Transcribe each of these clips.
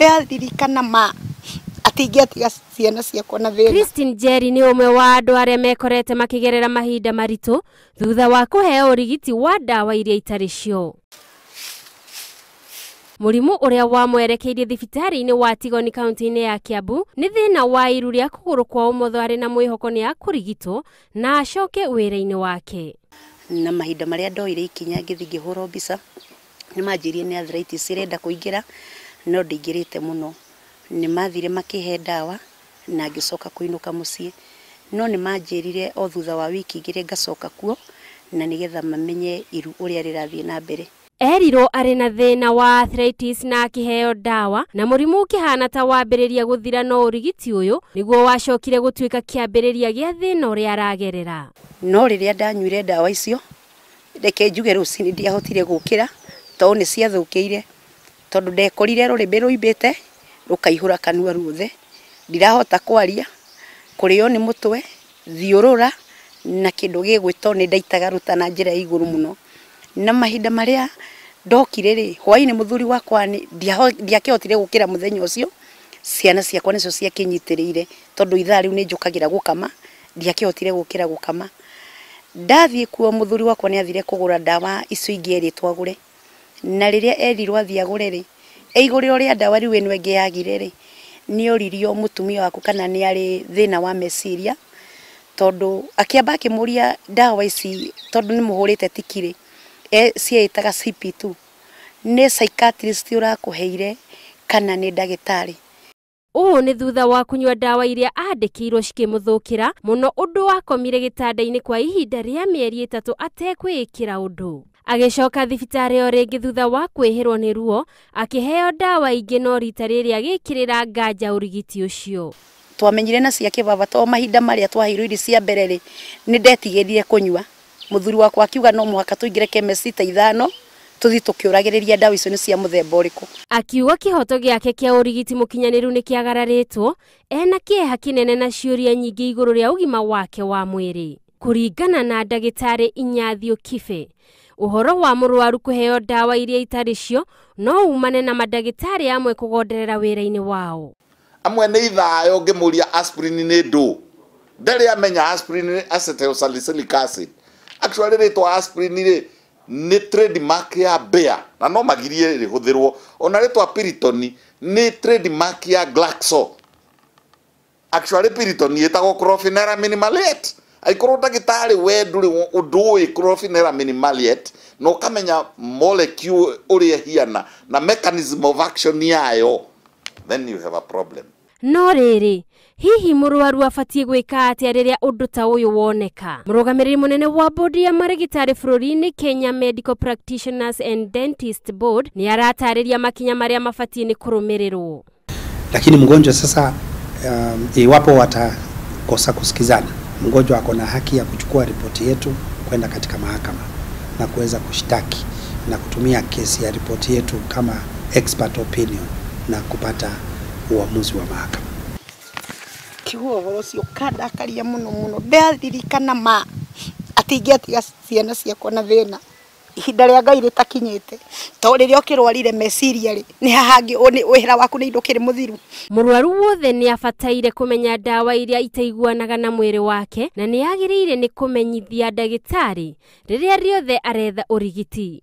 Ndaririkana ma atĩ ingĩatiga ciana ciakwa na thĩna. Christine Njeri nĩ ũmwe wa andũ arĩa mekorete makĩgerera mahinda maritũ thutha wa kũheo ũrigiti wa ndawa iria itarĩ cio. Mũrimũ ũrĩa wamwerekeirie thibitarĩ-inĩ wa Tigoni kaunti-inĩ ya Kiambu nĩ thĩna wa iru rĩa kũgũrũ kwa ũmotho arĩ na mwĩhoko nĩ akũrigitwo na acoke wĩra-inĩ wake. Na mahinda marĩa ndoire ikinya ngĩthiĩ ngĩhũrwo mbica nĩ manjĩrire nĩ arthritis ĩrenda kũingĩra, no ndĩingĩrĩte mũno. Nĩ mathire makĩhe ndawa na ngĩcoka kũinũka mũciĩ, no nĩ manjĩrire o thutha wa wiki igĩrĩ ngacoka kuo na nĩgetha mamenye iru ũrĩa rĩrathiĩ na mbere. Erirwo arĩ na thĩna wa arthritis na akĩheo ndawa na mũrimũ ũkĩhana ta wambĩrĩria gũthira, no ũrigiti ũyũ nĩguo wacokire gũtuĩka kĩambĩrĩria gĩa thĩna ũrĩa aragerera. No rĩrĩa ndanyuire ndawa icio, reke njuge rũcinĩ ndiahotire gũkĩra tondũ nĩ ciathũkĩire, tondũ ndekorire rũrĩmĩ rũimbĩte rũkaihũra kanua ruothe, ndirahota kwaria, kũrĩo nĩ mũtwe, thiũrũra na kĩndũ gĩgwĩtwo nĩ ndaitaga rũta na njĩra ya igũrũ mũno. Na mahinda marĩa ndokire rĩ, hwainĩ mũthuri wakwa ndiakĩhotire gũkĩra mũthenya ũcio, ciana ciakwa nĩcio ciakĩnyitĩrĩire tondũ ithaa rĩu nĩ njũkagĩra gũkama, ndiakĩhotire gũkĩra gũkama. Ndathiĩ kuo mũthuri wakwa nĩ athire kũgũra ndawa icio ingĩ erĩtwo agũre, na rĩrĩa erirwo athiĩ agũre rĩ, igũrĩro rĩa ndawa rĩu ĩno ĩngĩ yagire rĩ, nĩ oririo mũtumia waku kana nĩ arĩ thĩna wa meciria, tondũ akĩamba akĩmũria ndawa ici tondũ nĩ mũhũrĩte tikirĩ, ciĩtaga CP2, nĩ psychiatrist ũrakũheire kana nĩ ndagĩtarĩ? Ũũ nĩ thutha wa kũnyua ndawa iria andĩkĩirwo cikĩmũthũkĩra mũno ũndũ wakomire gĩtanda-inĩ kwa ihinda rĩa mĩeri 3 atekwĩĩkĩra ũndũ. Agĩcoka thibitarĩ o rĩngĩ thutha wa kwĩhĩrwo nĩ ruo, akĩheo ndawa ingĩ no rita rĩrĩ agĩkĩrĩra nganja ũrigiti ũcio. Twamenyire na cia kĩbaba to mahinda marĩa twaheirwo irio cia mbere rĩ, nĩ ndetigĩrire kũnyua. Mũthuri wakwa akiuga no mũhaka tũingĩre chemist ta 5 tũthiĩ tũkĩũragĩrĩria ndawa icio nĩ cia mũthemba ũrĩkũ. Akiuga kĩhoto gĩake kĩa ũrigiti mũkinyanĩru nĩ kĩagararĩtwo, ena kĩeha kĩnene na ciũria nyingĩ igũrũ rĩa ũgima wake wa mwĩrĩ. Kũringana na ndagĩtarĩ Inyathio Kibe, ũhoro wa mũrwaru kũheo ndawa iria itarĩ cio no umane na mandagĩtarĩ amwe kũgonderera wĩra-inĩ wao. Amwe nĩ ithayo ngĩmũria aspirin nĩ ndũ, ndarĩ amenya aspirin nĩ acetylsalicylic acid. Actually rĩtwa aspirin rĩ nĩ trademark ya Bayer na no magirie rĩhũthĩrwo. Ona rĩtwa Piriton nĩ trademark ya Glaxo. Actually Piriton ĩtagwo chlorpheniramine maleate. Aikorwo ndagĩtarĩ we ndũrĩ ũndũ ũĩ chlorpheniramine maleate na ũkamenya molecule ũrĩa ĩhiana na mechanism of action yayo, then you have a problem. No rĩrĩ, hihi mũrwaru abatiĩ gwĩka atĩa rĩrĩa ũndũ ta ũyũ woneka? Mũrũgamĩrĩri mũnene wa bodi ya marĩgĩtarĩ bũrũri-inĩ Kenya Medical Practitioners and Dentist Board nĩ aratarĩria makinya marĩa mabatiĩ nĩ kũrũmĩrĩrwo. Lakini mgonjwa sasa, iwapo watakosa kusikizana, mgonjwa ako na haki ya kuchukua ripoti yetu kwenda katika mahakama na kuweza kushtaki na kutumia kesi ya ripoti yetu kama expert opinion na kupata uamuzi wa mahakama. Kiugo ũhoro ũcio ũkandakaria mũno mũno, ndaririkana ma atĩ ingĩatiga ciana ciakwa na thĩna ihinda rĩa Ngai rĩtakinyĩte, tondũ rĩrĩa ũkĩrwarire meciria rĩ, nĩ haha hangĩ wĩra waku nĩ ndũkĩrĩ mũthiru. Mũrwaru wothe nĩ abataire kũmenya ndawa iria itaiguanaga na mwĩrĩ wake na nĩ agĩrĩire nĩ kũmenyithia ndagĩtarĩ rĩrĩa rĩothe aretha ũrigiti.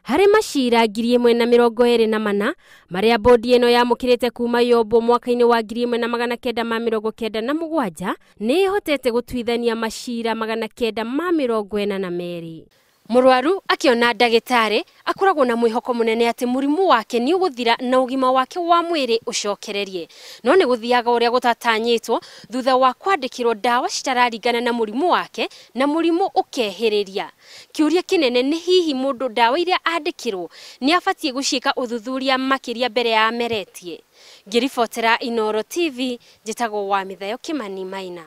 Harĩ macira 1024 marĩa bodi ĩno yamũkĩrĩte kuma yombwo mwaka-inĩ wa 1997 nĩ ĩhotete gũtuithania macira 942. Mũrwaru akĩona ndagĩtarĩ akoragwo na mwĩhoko mũnene atĩ mũrimũ wake nĩ ũgũthira na ũgima wake wa mwĩrĩ ũcokererie. No nĩ gũthiaga ũrĩa gũtatanyĩtwo thutha wa kwandĩkĩrwo ndawa citararingana na mũrimũ wake na mũrimũ ũkehĩrĩria. Kĩũria kĩnene nĩ hihi mũndũ ndawa iria andĩkĩrwo nĩ abatiĩ gũciĩka ũthuthuria makĩria mbere ya ameretie. Ngĩribotera Inooro TV, njĩtagwo Wamĩthayo Kĩmani Maina.